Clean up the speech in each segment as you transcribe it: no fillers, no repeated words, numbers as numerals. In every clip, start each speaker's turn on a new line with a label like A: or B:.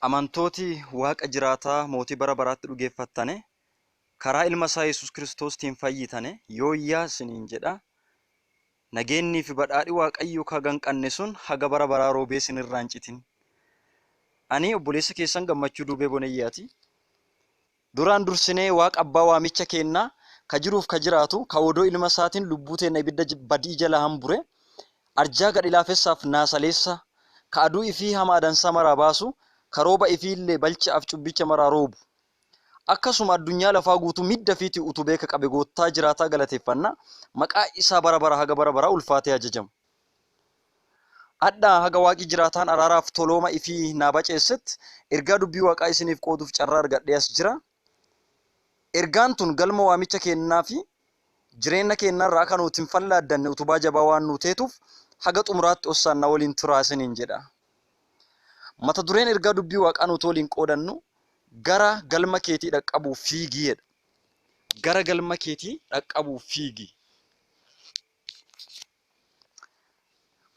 A: Amantooti Waaqa jiraataa mootii bara baraatti dhugeeffattane, karaa ilma isaa Yesuus Kiristoostiin fayyitane, yooyyaa isiniin jedha. Nageennii fi badhaadhi Waaqayyoo ka ganqanne sun haga bara baraa roobee isinirraa hin citin. Ani obboleessa keessan Gammachuu Duubee Bonayyaati. Duraan dursinee Waaqa Abbaa waamicha keennaa, ka jiruuf ka jiraatu, ka odoo ilma isaatiin lubbuu teenna ibidda badii jalaa hambure, arjaa gadhilaafessaaf naasaleessa, ka aduu ifii hamaa dansaa maraa baasu, ka rooba ifiillee balcha'aaf cubbicha maraa roobu. Akkasuma addunyaa lafaa guutuu midda ifiitii utubee ka qabe Goottaa jiraataa galateeffanna, maqaa isaa bara baraa haga bara baraa ulfaatee haa jajamu. Adha haga Waaqi jiraataan araaraaf tolooma ifii naa baceessetti ergaa dubbii Waaqaa isiniif qooduuf carraa argadhee as jira. Ergaan tun galma waamicha keennaa fi jireenna keennarraa akka nuti hin fallaaddanne utubaa jabaa waan nuu teetuuf haga xumuraatti ossaan na waliin turaa isiniin jedha. Mata dureen ergaa dubbii Waaqaa nuti waliin qoodannu gara galma keetii dhaqqabuuf fiigi jedha. Gara galma keetii dhaqqabuuf fiigi.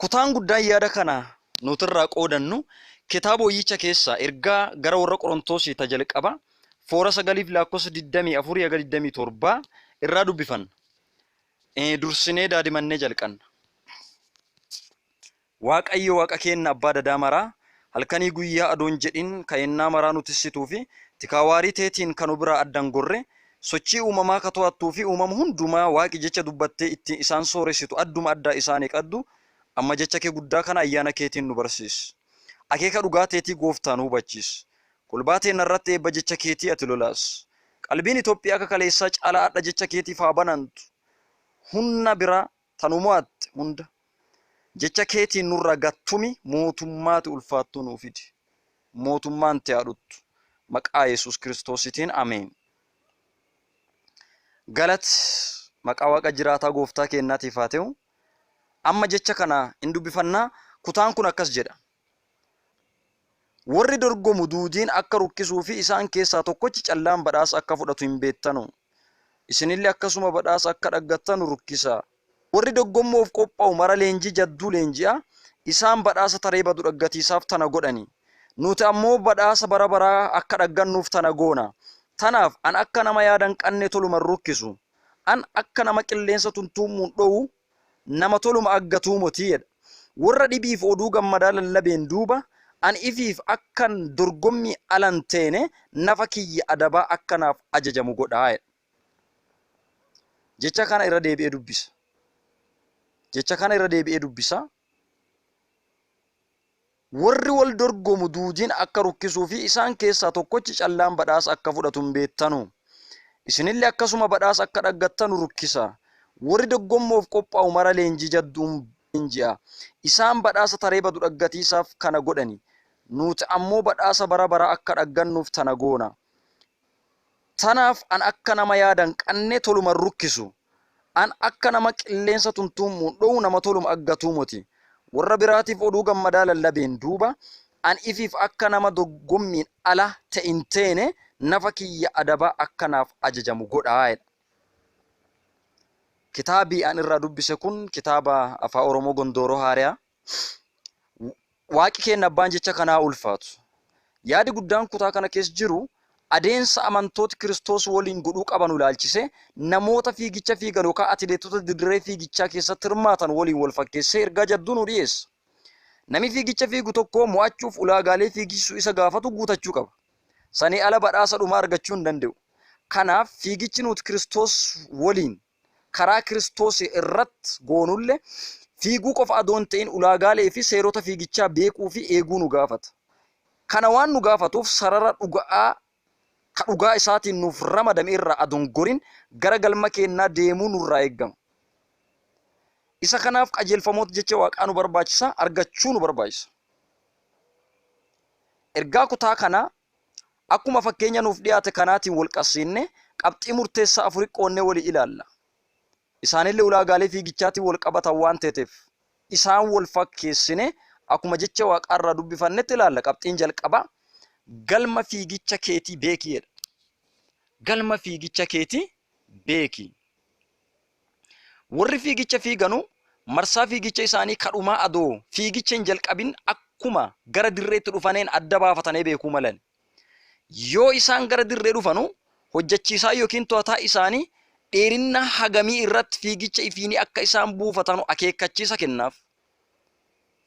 A: Kutaan guddaan yaada kana nuti irraa qoodannu kitaaba Woyyicha keessaa ergaa gara warra Qorontoosii ta jalqaba foora 9f lakkoofsa 24 haga 27 irraa dubbifanna. Dursinee daadimannee jalqanna. Waaqayyo Waaqa keenna Abbaa dadaa maraa, halkanii guyyaa adoo hin jedhin ka yennaa maraa nu tissituu fi tikaa waarii teetiin ka nu biraa adda hin gorre, sochii uumamaa ka to'attuu fi uumama hundumaa Waaqi jecha dubbattee ittiin isaan sooressitu adduma addaa isaanii qaddu, amma jecha kee guddaa kana ayyaana keetiin nu barsiis. Akeeka dhugaa teetii Gooftaa nu hubachiis. Kolbaa teenna irratti eebba jecha keetii ati lolaas. Qalbiin Itoophiyaa akka kaleessaa caalaa adha jecha keetiif haa banantu. Hunna biraa ta nu mo'atte hunda jecha keetiin nurraa gad tumi, mootummaati ulfaattuu nuu fidi. Mootummaan tee haa dhuttu. Maqaa Yesuus Kiristoositiin ameen. Galat maqaa Waaqa jiraataa Gooftaa keennaatiif haa ta'u. Amma jecha kana hin dubbifannaa. Kutaan kun akkas jedha. Worri dorgomu duudiin akka rukkisuu fi isaan keessaa tokkochi callaan badhaasa akka fudhatu hin beettanuu? Isinille akkasuma badhaasa akka dhaggattanu rukkisaa. Worri doggommo'oof qophawu mara leenjii jadduu leenji'a, isaan badhaasa taree badu dhaggatiisaaf tana godhani. Nuuti ammoo badhaasa bara baraa akka dhaggannuuf tana goona. Tanaaf ani akka nama yaada hin qannee toluma hin rukkisu. An akka nama qilleensa tuntuummuun dhowu nama toluma aggatuu moti jedha. Worra dhibiif oduu gammadaa lallabeen duuba, ani ifiif akkan dorgommii ala hin teene nafa kiyya adabaa akka naaf ajajamu godha jedha. Jecha kana irra deebi'ee dubbisa. Jecha kana irra deebi'ee dubbisa. Worri wol dorgomu duudiin akka rukkisuu fi isaan keessaa tokkochi callaan badhaasa akka fudhatu hin beettanuu? Isinille akkasuma badhaasa akka dhaggattanu rukkisaa. Worri doggommo'oof qophaawu mara leenjii jaddu'uun leenji'a. Isaan badhaasa taree badu dhaggatiisaaf kana godhani. Nuuti ammoo badhaasa bara baraa akka dhaggannuuf tana goona. Tanaaf an akka nama yaada hin qannee toluma hin rukkisu. An akka nama qilleensa tuntuummuun dhowu nama toluma aggatuu moti. Worra biraatiif oduu gammadaa lallabeen duuba, an ifiif akka nama dorgommiin ala te'e hin teene nafa kiyya adabaa akka naaf ajajamu godha jedha. Kitaabi an irraa dubbise kun kitaaba Afaa Oromoo Gondooroo Haareya. Waaqi keenna abbaan jecha kanaa haa ulfaatu. Yaadi guddaan kutaa kana keessa jiru adeensa amantooti Kiristoos waliin godhuu qabanu ilaalchisee namoota fiigicha fiigan yookaan atileetota dirree fiigichaa keessatti hirmaatan waliin wal fakkeessee ergaa jadduu nu dhiyeessa. Nami fiigicha fiigu tokko mo'achuuf ulaagaalee fiigichi isa gaafatu guutachuu qaba. Sanii ala badhaasa dhumaa argachuu hin danda'u. Kanaaf fiigichi nuti Kiristoos waliin karaa Kiristoos irratti goonulle fiiguu qofa adoo hin ta'in ulaagaalee fi seerota fiigichaa beekuu fi eeguu nu gaafata. Kana waan nu gaafatuuf sarara dhuga'aa ka dhugaa isaatiin nuuf ramadame irraa adoo hin gorin gara galma keennaa deemuu nurraa eeggama. Isa kanaaf qajeelfamoota jecha Waaqaa nu barbaachisa, argachuu nu barbaachisa. Ergaa kutaa kanaa Akkuma fakkeenya nuuf dhiyaate kanaatiin wal qabsiinne qabxii murteessaa afuri qoonnee walii ilaalla. Isaanille ulaagaalee fiigichaatiin wal qabatan waan teeteef isaan wal fakkeessine akkuma jecha Waaqaa irraa dubbifannetti ilaalla. Qabxiin jalqabaa galma fiigicha keetii beeki jedha. Galma fiigicha keetii beeki. Worri fiigicha fiiganu marsaa fiigicha isaanii ka dhumaa adoo fiigicha hin jalqabin akkuma gara dirreetti dhufaneen adda baafatanee beekuu malan. Yoo isaan gara dirree dhufanu hojjachiisaa yookiin to'ataa isaanii dheerinna hagamii irratti fiigicha ifiinii akka isaan buufatanu akeekkachiisa kennaaf.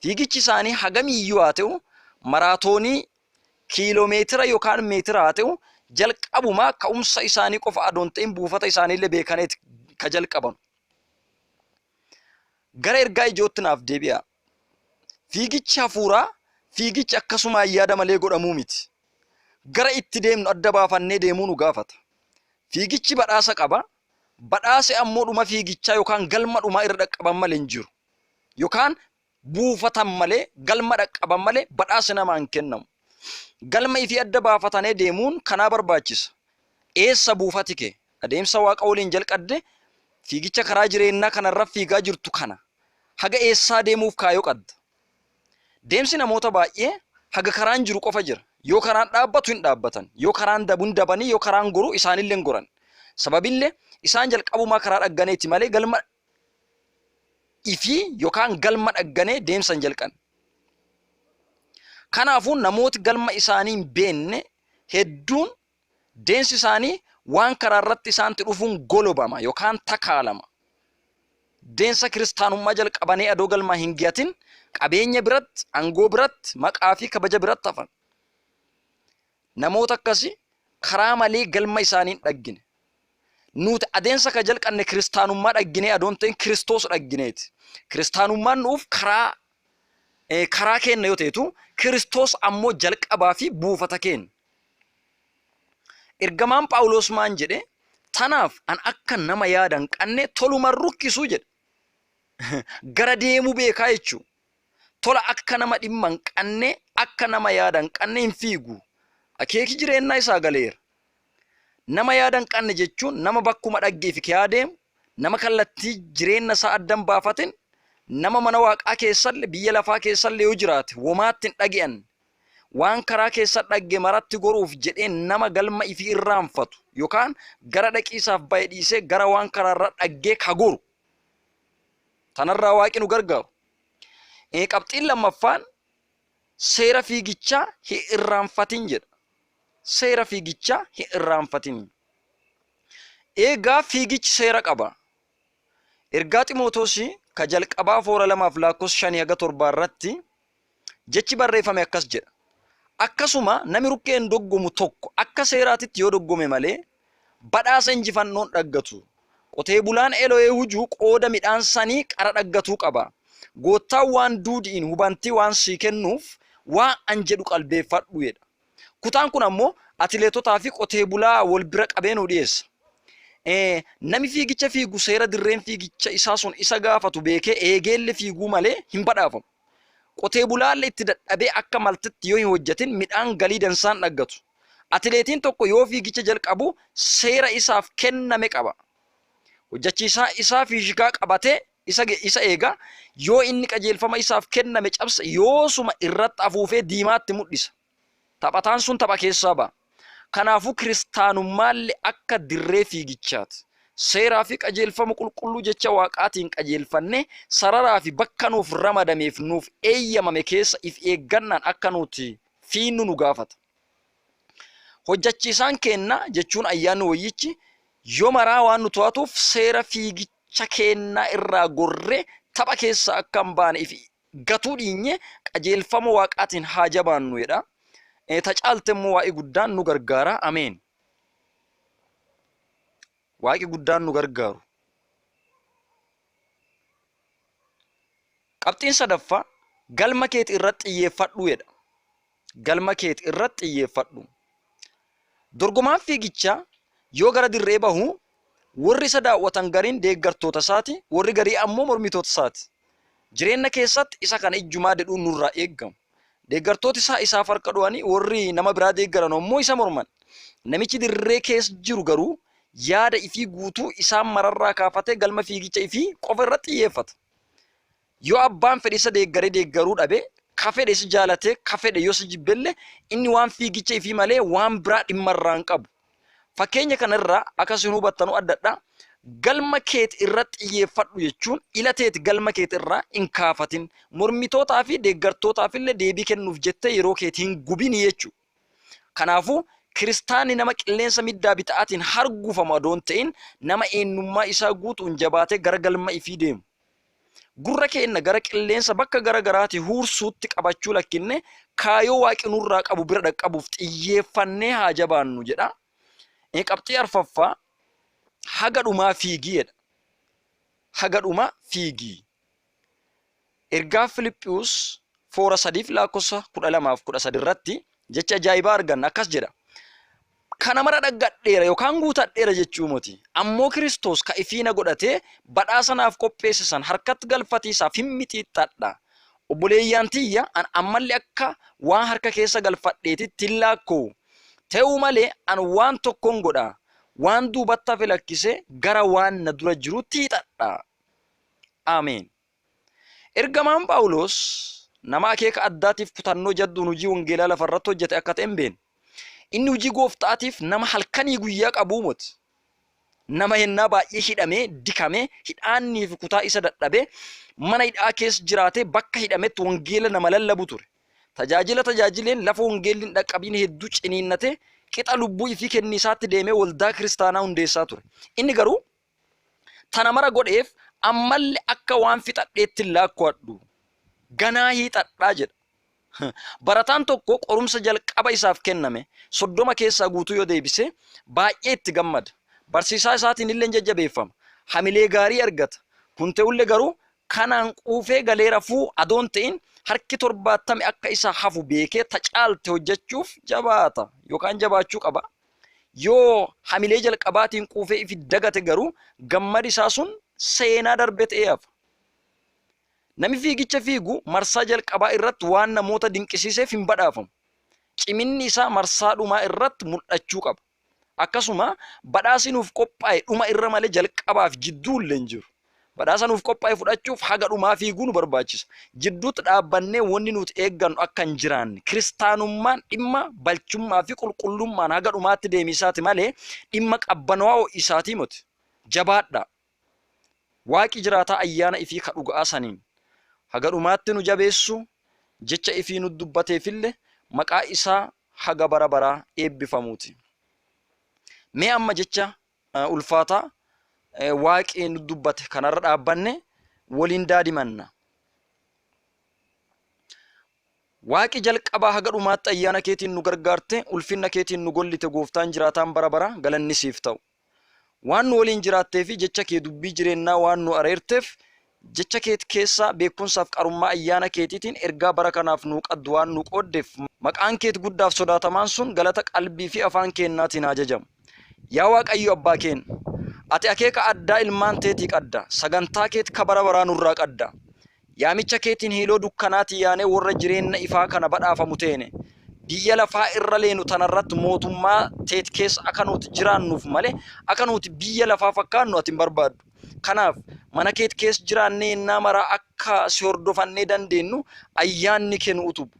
A: Fiigichi isaanii hagamii iyyuu haa ta'u, maraatoonii, kiiloomeetira yookaan meetira haa ta'u, jalqabumaa ka'umsa isaanii qofa adoo hin ta'in buufata isaaniillee beekaneeti ka jalqabanu. Gara ergaa ijootti naaf deebi'aa. Fiigichi hafuuraa fiigichi akkasumaan yaada malee godhamuu miti. Gara itti deemnu adda baafannee deemuu nu gaafata. Fiigichi badhaasa qaba. Badhaasi ammoo dhuma fiigichaa yookaan galma dhumaa irra dhaqqaban malee hin jiru. Yookaan buufatan malee, galma dhaqqaban malee badhaasi namaa hin kennamu. Galma ifii adda baafatanee deemuun kanaa barbaachisa. Eessa buufati kee? Adeemsa Waaqa waliin jalqadde fiigicha karaa jireennaa kanarra fiigaa jirtu kana haga eessaa deemuuf kaayoo qadda? Deemsi namoota baay'ee haga karaan jiru qofa jira. Yoo karaan dhaabbatu hin dhaabbatan. Yoo karaan dabu hin dabanii, yoo karaan goru isaanillee hin goran. Sababillee isaan jalqabumaa karaa dhagganeeti malee galma ifii yookaan galma dhagganee deemsa hin jalqan. Kanaafuu namooti galma isaanii hin beenne hedduun deemsi isaanii waan karaa irratti isaanitti dhufuun golobama yookaan takaalama. Deemsa kiristaanummaa jalqabanee adoo galmaa hin ge'atin qabeenya biratti, aangoo biratti, maqaa fi kabaja biratti hafan. Namoota akkasii karaa malee galma isaanii hin dhaggine. Nuti adeemsa ka jalqanne kiristaanummaa dhagginee adoo hin ta'in Kiristoos dhaggineeti. Kiristaanummaan nuuf karaa karaa keenna yoo ta'etu Kiristoos ammoo jalqabaa fi buufata keenna. Ergamaan Phaawulos maan jedhe? Tanaaf an akka nama yaada hin qanne toluman rukkisuu jedhe. Gara deemuu beekaa jechuu. Tola akka nama dhimma hin qanne, akka nama yaada hin qanne hin fiigu. Akeeki jireennaa isaa galeera. Nama yaada hin qanne jechuun nama bakkuma dhaggeef kiyaa deemu, nama kallattii jireenna isaa adda hin baafatin, nama mana waaqaa keessalle biyya lafaa keessalle yoo jiraate womaatti hin dhage'anne, waan karaa keessa dhagge maratti goruuf jedhee nama galma ifii irraanfatu yookaan gara dhaqiisaaf baye dhiisee gara waan karaarra dhaggee ka goru. Tanarraa waaqi nu gargaaru. Qabxiin lammaffaan seera fiigichaa hin irraanfatin jedha. Seera fiigichaa hin irraanfatin. Eegaa fiigichi seera qaba. Ergaa Ximootoosii ka jalqabaa foora lamaaf lakkoofsa shanii haga torbaa irratti jechi barreeffame akkas jedha. Akkasuma nami rukkeen doggomu tokko akka seeraatitti yoo doggome malee badhaasa injifannoon dhaggatu. Qotee bulaan Elo'ee hujuu qooda midhaan sanii qara dhaggatuu qaba. Goottaan waan duudi'iin hubantii waan sii kennuuf waan an jedhu qalbeeffadhu jedha. Kutaan kun ammoo atileetotaa fi qotee bulaa wal bira qabee nuu dhiyeessa. Nami fiigicha fiigu seera dirreen fiigicha isaa sun isa gaafatu beekee eegeelle fiiguu malee hin badhaafamu. Qotee bulaalle itti dadhabee akka maltetti yoo hin hojjatin midhaan galii dansaan dhaggatu. Atileetiin tokko yoo fiigicha jalqabu seera isaaf kenname qaba. Hojjachiisaa isaa fiishikaa qabatee isa, isa eega. Yoo inni qajeelfama isaaf kenname cabse yoosuma irratti afuufee diimaatti mudhisa. Taphataan sun tapha keessaa ba'a. Kanaafuu kiristaanummaalle akka dirree fiigichaati. Seeraa fi qajeelfama qulqulluu jecha Waaqaatiin qajeelfannee sararaa fi bakka nuuf ramadameef nuuf eeyyamame keessa if eeggannaan akka nuti fiinnu nu gaafata. Hojjachiisaan keenna jechuun ayyaanni woyyichi yoo maraa waan nu to'atuuf seera fiigicha keennaa irraa gorree tapha keessa akka hin baane if gatuu dhiinye qajeelfama Waaqaatiin haa jabaannu jedha. Ta caalte immoo Waaqi guddaan nu gargaara. Ameen. Waaqi guddaan nu gargaaru. Qabxiin sadaffaa galma keeti irratti xiyyeeffadhu jedha. Galma keeti irratti xiyyeeffadhu. Dorgomaan fiigichaa yoo gara dirree bahu warri isa daawwatan gariin deeggartoota isaati, warri garii ammoo mormitoota isaati. Jireenna keessatti isa kana ijjumaa dedhuun nurraa eeggamu. Deeggartooti isaa isaaf harka dho'anii warri nama biraa deeggaran ammoo isa morman. Namichi dirree keessa jiru garuu yaada ifii guutuu isaan mararraa kaafatee galma fiigicha ifii qofa irratti xiyyeeffata. Yoo abbaan fedhe isa deeggaree deeggaruu dhabe, ka fedhe isa jaalatee, ka fedhe yoo isa jibbelle inni waan fiigicha ifii malee waan biraa dhimma irraa hin qabu. Fakkeenya kanarraa akka isin hubattanu addadha. Galma keet irratti xiyyeeffadhu jechuun ila teeti galma keet irraa hin kaafatin. Mormitootaa fi deeggartootaafillee deebii kennuuf jettee yeroo keeti hin gubini jechuudha. Kanaafuu Kiristaanni nama qilleensa middaa bita'aatiin hargufamu adoo hin ta'in nama eennummaa isaa guutu'uun jabaatee gara galma ifii deemu. Gurra keenna gara qilleensa bakka gara garaatii huursuutti qabachuu lakkinnee kaayoo Waaqi nurraa qabu bira dhaqqabuuf xiyyeeffannee haa jabaannu jedha. Qabxii arfaffaa haga dhumaa fiigi jedha. Haga dhumaa fiigi. Ergaa Filiphiyuus foora 3 fi laakkossa 12 fi 13 irratti jecha ajaa'ibaa arganna. Akkas jedha. Kana mara dhaggadheera yookaan guutadheera jechuu moti. Ammoo Kiristoos ka ifii na godhatee badhaasa naaf qopheesse san harkatti galfatiisaaf hin mixiixxadha. Obboleeyyaan tiyya, an ammalle akka waan harka keessa galfadheetitti hin laakkowu. Te'uu malee an waan tokkon godha, waan duubatti hafe lakkisee gara waan na dura jiruutti hiixadha. Ameen. Ergamaan Phaawulos nama akeeka addaatiif kutannoo jadduun hujii wangeelaa lafa irratti hojjate akka ta'e hin beekna. Inni hujii goofta'aatiif nama halkanii guyyaa qabuu moti. Nama hennaa baay'ee hidhamee, dikamee, hidhaannii fi kutaa isa dadhabee, mana hidhaa keessa jiraatee bakka hidhametti wangeela nama lallabu ture. Tajaajila tajaajileen lafa wangeelli hin dhaqqabiin hedduu ciniinnatee qixa lubbuu ifii kenniisaatti deemee waldaa kiristaanaa hundeessaa ture. Inni garuu tana mara godheef ammalle akka waan fixadheetti hin laakkowadhu. Ganaa hiixadhaa jedha. Barataan tokko qorumsa jalqaba isaaf kenname 30 keessaa guutuu yoo deebise baay'ee itti gammada. Barsiisaa isaatiin illee jajjabeeffama. Hamilee gaarii argata. Kun ta'ullee garuu kanaan quufee galee rafuu adoo hin ta'in harki 70 akka isa hafu beekee ta caalte hojjechuuf jabaata yookaan jabaachuu qaba. Yoo hamilee jalqabaatiin quufee ifi dagate garuu gammadi isaa sun seenaa darbe ta'ee hafa. Nami fiigicha fiigu marsaa jalqabaa irratti waan namoota dinqisiiseef hin badhaafamu. Ciminni isaa marsaa dhumaa irratti mul'achuu qaba. Akkasuma badhaasi nuuf qophaa'e dhuma irra malee jalqabaaf jidduu illee hin jiru. Badhaasa nuuf qophaa'e fudhachuuf haga dhumaa fiiguu nu barbaachisa. Jidduutti dhaabbannee wanni nuti eeggannu akka hin jiraanne. Kiristaanummaan dhimma balchummaa fi qulqullummaan haga dhumaatti deemisaati malee dhimma qabbanawaa ho'isaatii miti. Jabaadhaa. Waaqi jiraataa ayyaana ifii ka dhuga'aa saniin haga dhumaatti nu jabeessu, jecha ifii nu dubbateefille maqaa isaa haga bara baraa eebbifamuu ti. Mee amma jecha ulfaataa Waaqi nu dubbate kanarra dhaabbanne woliin daadimanna. Waaqi jalqabaa haga dhumaatti ayyaana keetiin nu gargaarte, ulfinna keetiin nu gollite Gooftaan jiraataan bara baraa galanni siif ta'u. Waan nu waliin jiraattee fi jecha kee dubbii jireennaa waan nu areerteef, jecha keet keessaa beekkumsaaf qarummaa ayyaana keetiitiin ergaa bara kanaaf nuu qaddu waan nuu qooddeef, maqaan keet guddaaf sodaatamaan sun galata qalbii fi afaan keennaatiin haa jajamu. Yaa Waaqayyo Abbaa keenna, ati akeeka addaa ilmaan teetii qadda, sagantaa keet ka bara baraa nurraa qadda. Yaamicha keetiin hiiloo dukkanaatii yaanee worra jireenna ifaa kana badhaafamu teene. Biyya lafaa irra leenu tana irratti mootummaa teet keessa aka nuuti jiraannuuf malee aka nuuti biyya lafaa fakkaannu ati hin barbaaddu. Kanaaf mana keet keessa jiraannee yennaa maraa akka si hordofannee dandeennu ayyaanni kee nu utubu.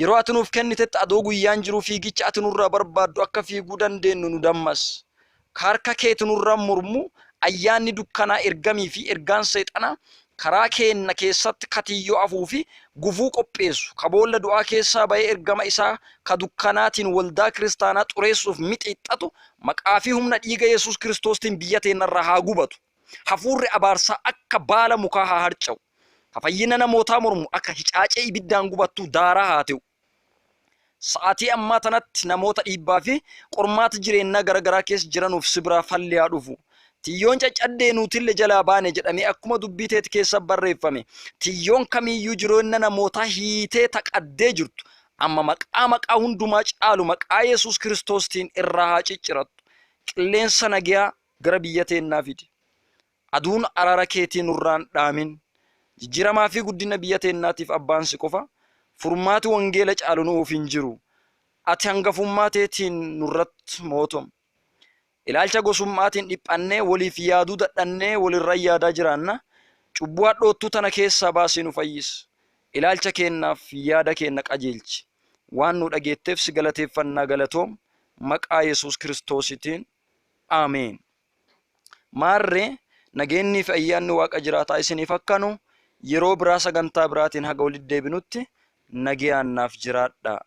A: Yeroo ati nuuf kennitetti adoo guyyaan jiruu fiigicha ati nurraa barbaaddu akka fiiguu dandeennu nu dammas. Ka harka keeti nurra mormu ayyaanni dukkanaa ergamii fi ergaan seexanaa karaa keenna keessatti ka tiyyoo afuu fi gufuu qopheessu, ka boolla du'aa keessaa bayee ergama isaa ka dukkanaatiin woldaa kiristaanaa xureessuuf mixiixxatu maqaa fi humna dhiiga Yesuus Kiristoostiin biyya teennarraa haa gubatu. Hafuurri abaarsaa akka baala mukaa haa harca'u. Ka fayyina namootaa mormu akka hicaacee ibiddaan gubattuu daaraa haa te'u. Sa'aatii ammaa tanatti namoota dhiibbaa fi qormaata jireennaa gara garaa keessa jiranuuf si biraa falli haa dhufu. Tiyyoon caccaddee nuutille jalaa baane jedhamee akkuma dubbii teeti keessa barreeffame, tiyyoon kamiiyyuu jireenna namootaa hiitee ta qaddee jirtu, amma maqaa maqaa hundumaa caalu maqaa Yesuus Kiristoostiin irraa haa ciccirattu. Qilleensa nageyaa gara biyya teennaa fidi. Aduun araara keetii nurraa hin dhaamin. Jijjiiramaa fi guddina biyya teennaatiif abbaan si qofa. Furmaati wangeela caalu nu'uuf hin jiru. Ati hangafummaa teetiin nurratti mootom. Ilaalcha gosummaatiin dhiphannee woliif yaaduu dadhannee wolirra yaadaa jiraanna. Cubbuu hadhoottuu tana keessaa baasii nu fayyis. Ilaalcha keennaaf yaada keenna qajeelchi. Waan nu dhageetteef si galateeffannaa galatoom. Maqaa Yesuus Kiristoositiin. Ameen. Maarree nageennii fi ayyaanni Waaqa jiraataa isiniif hakkanu. Yeroo biraa sagantaa biraatiin haga walitti deebinutti nagayaan naaf jiraadhaa.